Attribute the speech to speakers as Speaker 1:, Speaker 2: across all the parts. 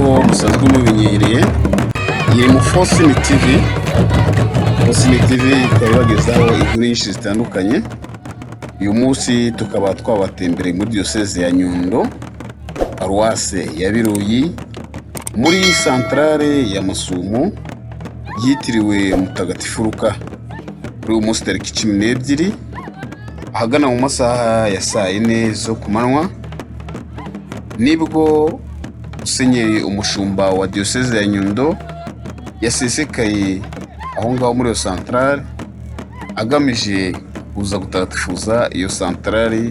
Speaker 1: Nk'uko musanzwe mubimenyereye, iyi ni Mufosini TV. Mufosini TV ikaba ibagezaho inkuru nyinshi zitandukanye. Uyu munsi tukaba twabatembereye muri Diyoseze ya Nyundo, Paruwase ya Biruyi, muri santarare ya Masumo yitiriwe Mutagatifu Luka. Kuri uyu munsi tariki 12, ahagana mu masaha ya saa 4 zo ku manywa, nibwo Musenyeri umushumba wa Diyoseze ya Nyundo yasesekaye aho ngaho muri iyo santarare, agamije kuza gutagatifuza iyo santarare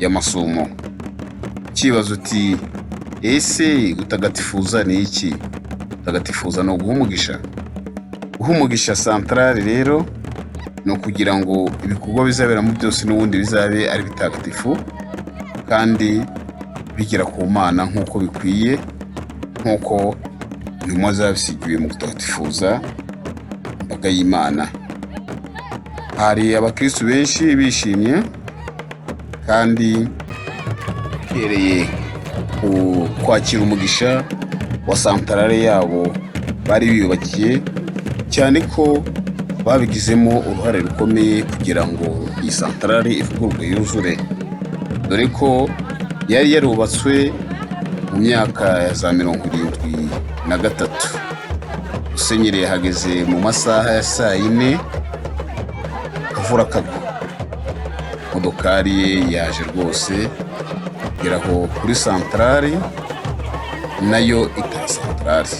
Speaker 1: ya Masumo. Ukibaza uti: "Ese gutagatifuza ni iki?" Gutagatifuza ni uguha umugisha. Guha umugisha santarare rero ni ukugira ngo ibikorwa bizaberamo byose n'ubundi bizabe ari bitagatifu kandi bigera ku Mana nk'uko bikwiye, nk'uko intumwa zabisigiwe mu gutagatifuza imbaga y'Imana. Hari abakirisitu benshi bishimye kandi hereye ku kwakira umugisha wa santarare yabo bari biyubakiye, cyane ko babigizemo uruhare rukomeye kugira ngo iyi santarare ivugururwe yuzure, dore ko yari yarubatswe mu myaka ya za 73. Musenyeri yahageze mu masaha ya saa 4, akavura kagwa. Imodokari ye yaje rwose kugera aho kuri santarari, nayo itaha santarari.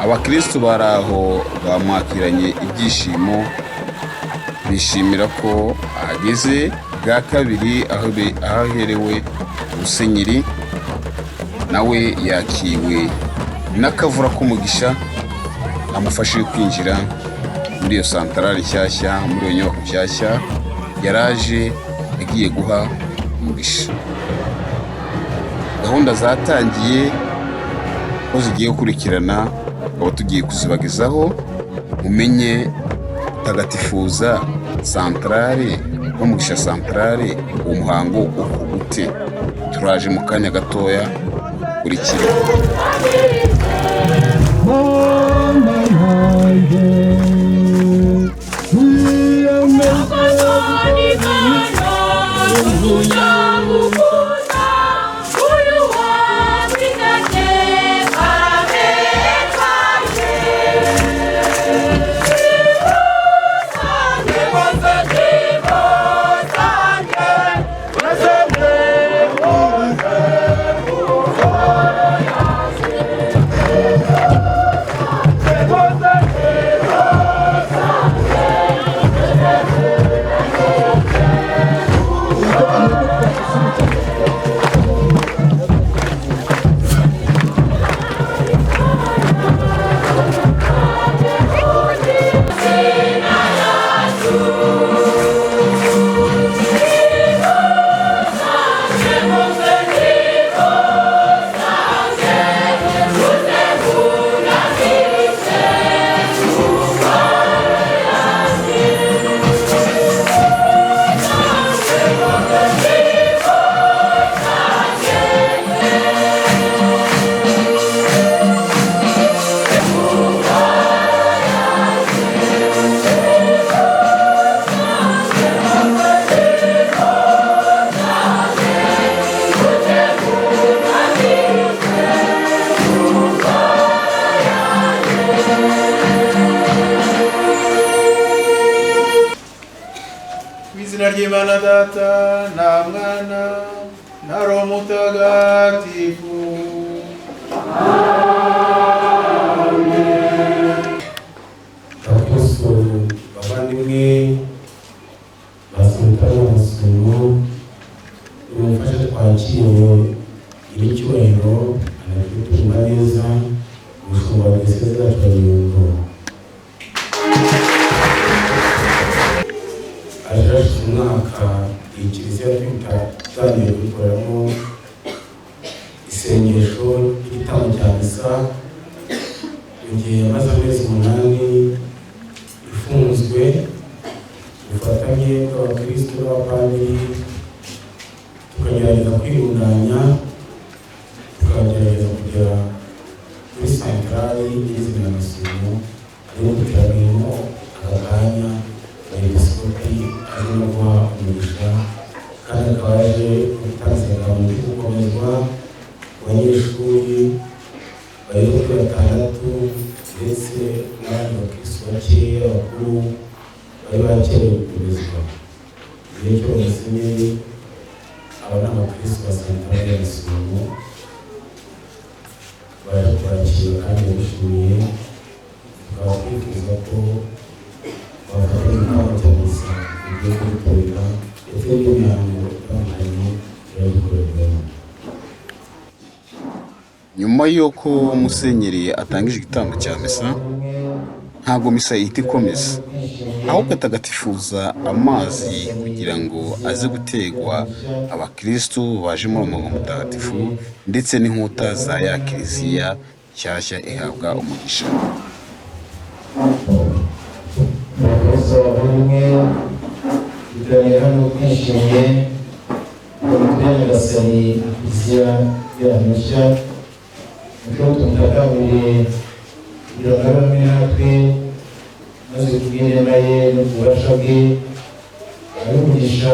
Speaker 1: Abakirisitu bari aho bamwakiranye ibyishimo, bishimira ko ahageze bwa kabiri aho aherewe musenyeri. Nawe yakiwe n'akavura k'umugisha amufashije kwinjira muri iyo santarari nshyashya, muri iyo nyubako nshyashya yaraje agiye guha umugisha. Gahunda zatangiye ko zigiye gukurikirana, tukaba tugiye kuzibagezaho, mumenye gutagatifuza santarare n'umugisha santarare, uwo muhango ukorwa ute. Turaje mu kanya gatoya, kurikira.
Speaker 2: Mana yanjye, wiyemeje.
Speaker 3: Mu izina ry'Imana Data na Mwana na Roho Mutagatifu.
Speaker 4: Abakristo bavandimwe ba Santarari ya Masumo, nimumfashe twakire nyiricyubahiro anadutunga neza umushumba wa Diyoseze yacu ya Nyundo. Aje hashize umwaka iyi kiliziya tuyitangiye kuyikoreramo isengesho ry'igitambo cya misa, mu gihe yamaze amezi 8 ifunzwe. Ubufatanye bw'abakristo n'abapadiri tukagerageza kwirundanya, tukagerageza. Santarari nyirizina ya Rusumo, ariyo duteraniyemo aka kanya. Umwepiskopi arimo guha umugisha kandi akaba yaje gutanga isakaramentu ryo gukomezwa ku banyeshuri bageze kuri batandatu, ndetse n'abandi bakristo bakeya bakuru bari bakerewe gukomezwa. Igihe cyo musenyeri, aba ni abakristo ba Santarari ya Rusumo baje kwakira kandi bishimiye, tukaba twifuza ko bafata igitambo cya misa bigiye kubikorera, ndetse n'imihango itandukanye irabikorerwamo.
Speaker 1: Nyuma y'uko musenyeri atangije igitambo cya misa, ntabwo misa ihita ikomeza, ahubwo atagatifuza amazi kugira ngo aze gutegwa abakristu baje muri uwo muhango mutagatifu, ndetse n'inkuta za ya kiliziya nshyashya ihabwa umugisha.
Speaker 5: Abakristo bavandimwe, duteraniye hano twishimye ngo duture Nyagasani Kiliziya yanyu nshya, mucyo tumutakambire kugira ngo abe hamwe natwe, maze kubw'inema ye no ku bubasha bwe abe umugisha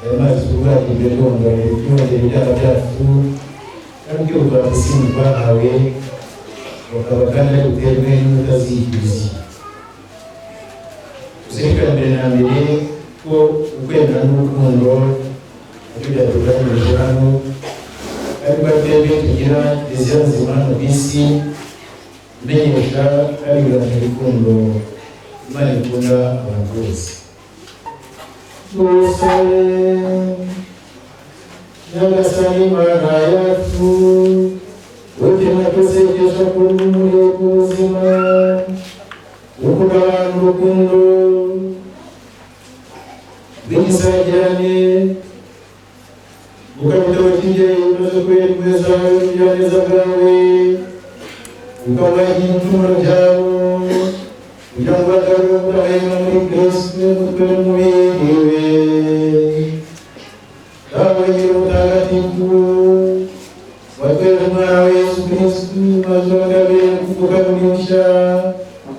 Speaker 5: ayo mazi twuhagirwe twongera ibyaha byacu kandi kwibuka batisimu twahawe, bakaba kandi ari buterwe n'inkuta z'iyi kiliziya. Tuzirikane mbere na mbere ko ukwemera n'urukundo aribyo byadukoranyirije hano, ariko twebwe tugira kiliziya nzima hano ku isi imenyesha kandi igaragaza urukundo Imana ikunda abantu bose. Dusabe. Nyagasani Mana yacu, utemwa tuzegesha ku rumuri rw'ubuzima, ukunda abantu urukundo rw'igisagirane, ukabitabo cy'ingeri maze kubera impuhwe zawe n'ubugwaneza bwawe, ukabaha ibicumuro byabo kugira ngo bagarure kudahwema muri Kristo umutwe n'umubiri we. Dawe Nyir'ubutagatifu, watweretse umwana wa Yesu Kristo, maze wagabire kuvuka bushya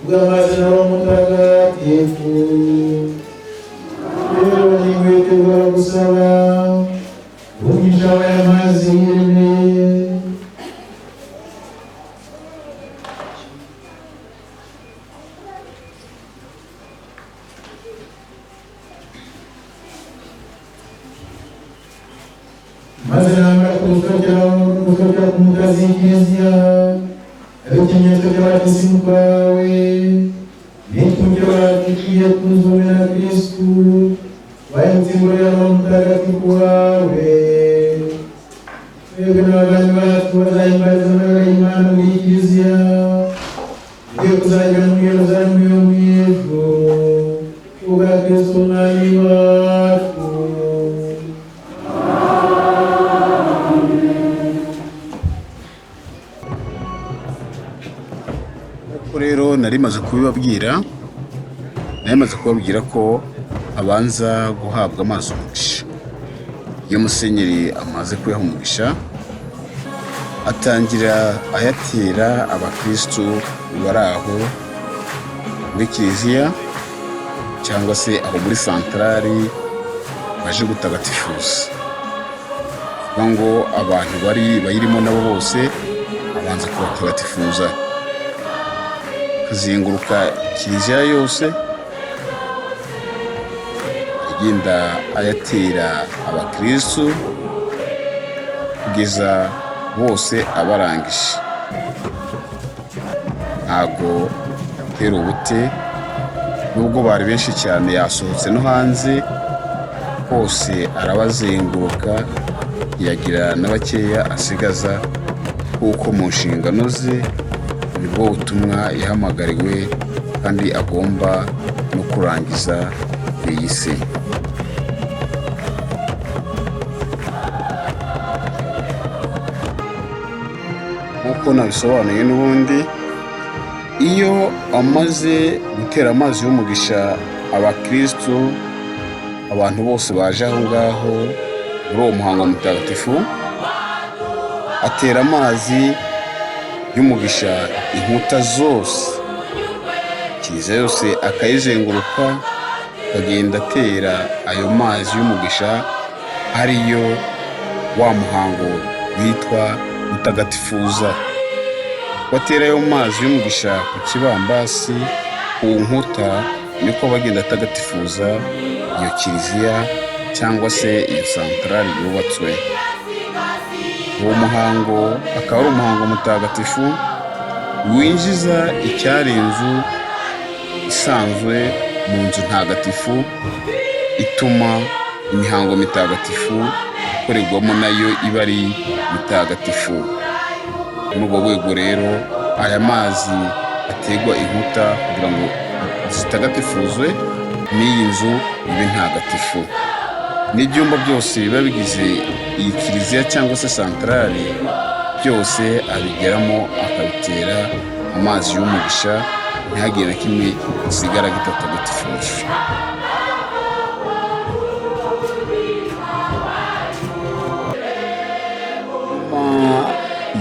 Speaker 5: bw'amazi na Roho Mutagatifu. Rero nigwitegura gusaba umugisha w'aya mazi yiremeye. Maze namara kuwusokera ku nkuta z'ikiliziya, abe ikimenyetso cy'abatisimu bawe, nitwumvira barakwiye twunze ubumwe na Kristu, wahindutse ingoro ya Roho Mutagatifu wawe. Twebwe n'abavandimwe bacu bazahimbariza amabara y'Imana muri iyi kiliziya, tugiye kuzagera muri Yeruzalemu yo mu ijuru, kubwa Kristu Umwami wacu.
Speaker 1: Nk'uko rero nari maze kubibabwira, nari maze kubabwira ko abanza guhabwa amazi umugisha. Iyo musenyeri amaze kuyaha umugisha, atangira ayatera abakristu bari aho muri kiliziya cyangwa se aho muri santarari baje gutagatifuza. Bivuga ngo abantu bari bayirimo nabo bose abanza kubatagatifuza, akazenguruka kiliziya yose agenda ayatera abakristu kugeza bose abarangije. Ntabwo atera ubute, nubwo bari benshi cyane, yasohotse no hanze hose arabazenguruka, ntiyagira na bakeya asigaza, kuko mu nshingano ze nibwo butumwa yahamagariwe kandi agomba no kurangiza iyi si. Nk'uko nabisobanuye n'ubundi, iyo amaze gutera amazi y'umugisha abakristu, abantu bose baje aho ngaho muri uwo muhango mutagatifu, atera amazi y'umugisha inkuta zose, kiliziya yose akayizenguruka, akagenda atera ayo mazi y'umugisha, ariyo wa muhango witwa gutagatifuza. Batera ayo mazi y'umugisha ku kibambasi, ku nkuta, niko bagenda atagatifuza iyo kiliziya cyangwa se iyo santarari yubatswe. Uwo muhango akaba ari umuhango mutagatifu winjiza icyari inzu isanzwe mu nzu ntagatifu, ituma imihango mitagatifu ikorerwamo nayo iba ari mitagatifu. Muri ubwo rwego rero, aya mazi aterwa inkuta kugira ngo zitagatifuzwe, n'iyi nzu ibe ntagatifu, n'ibyumba byose biba bigize iyi kiliziya cyangwa se santarari byose abigeramo akabitera amazi y'umugisha, ntihagire na kimwe gisigara kitatagatifuje. Nyuma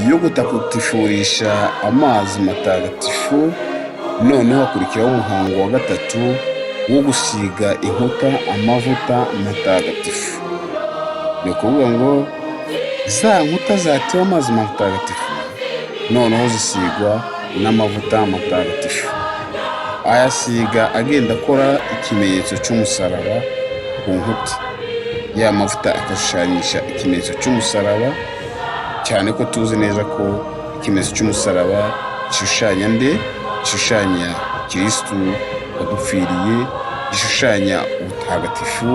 Speaker 1: yo gutagatifurisha amazi matagatifu, noneho hakurikiraho umuhango wa gatatu wo gusiga inkuta amavuta matagatifu. Ni ukuvuga ngo za nkuta zatewe amazi matagatifu noneho zisigwa n'amavuta matagatifu. Ayasiga agenda akora ikimenyetso cy'umusaraba ku nkuta, ya mavuta agashushanyisha ikimenyetso cy'umusaraba, cyane ko tuzi neza ko ikimenyetso cy'umusaraba gishushanya nde? Gishushanya Kirisitu wadupfiriye, gishushanya ubutagatifu,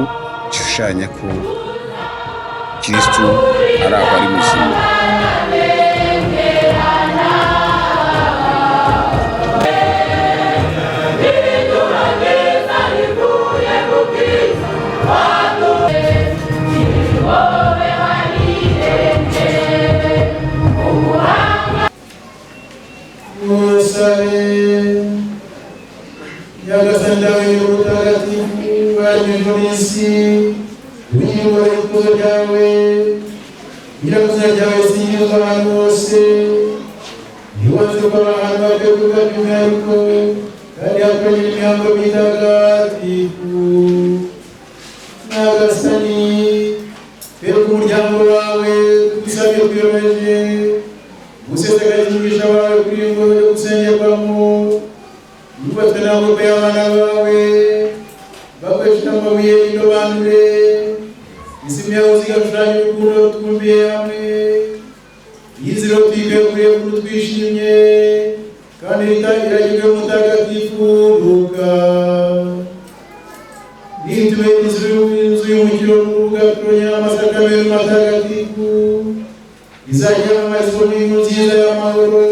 Speaker 1: gishushanya ko Kirisitu ari aho ari muzima.
Speaker 3: Musabe. Nyagasani Dawe mutagatifu waremye ijuru n'isi, wiyobore ikuzo ryawe, kugira ngo izina ryawe risingizwe ahantu hose. Ntiwanze ko abantu bakwiye kuvuga by'umwihariko kandi hakorera imihango mitagatifu. Nyagasani, twereke umuryango wawe tugusabye twiyoroheje, gusesekaza umugisha wawe kuri iyi ngoro yo gusengerwamo, yubatswe n'amaboko y'abana bawe, bakoresheje amabuye y'indobanure, isima yawe zigashushanya urukundo twumviye hamwe, iyi nzira twiteguye ukuntu twishimye, kandi iragirwe mutagatifu Luka. Nitume inzu y'umukiro n'urubuga y'amasakramentu matagatifu, izajya yamamarizwa n'inkuru nziza y'amahoro,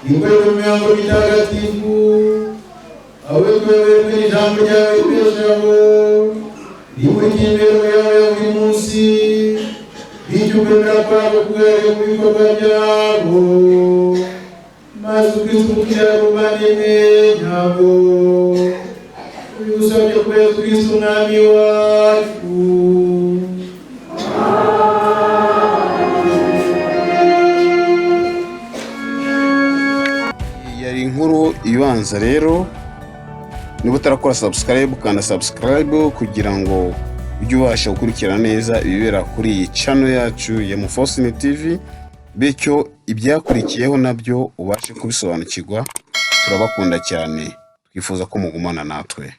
Speaker 3: ikorerwe mu mihango mitagatifu, aho tuyoberwe n'ijambo ryawe ribeshaho, rimurikira imibereho yawe ya buri munsi, bityo ukwemera kwabo kugaragare mu bikorwa byabo, maze Kristo umukira rubandimwe nyabo. Tubigusabye kubera Kristo Umwami wacu.
Speaker 1: Yari inkuru ibanza rero. Niba utarakora subscribe, kanda subscribe kugira ngo ujye ubasha gukurikirana neza ibibera kuri iyi channel yacu ya Mufosini TV, bityo ibyakurikiyeho nabyo ubashe kubisobanukirwa. Turabakunda cyane, twifuza ko mugumana natwe.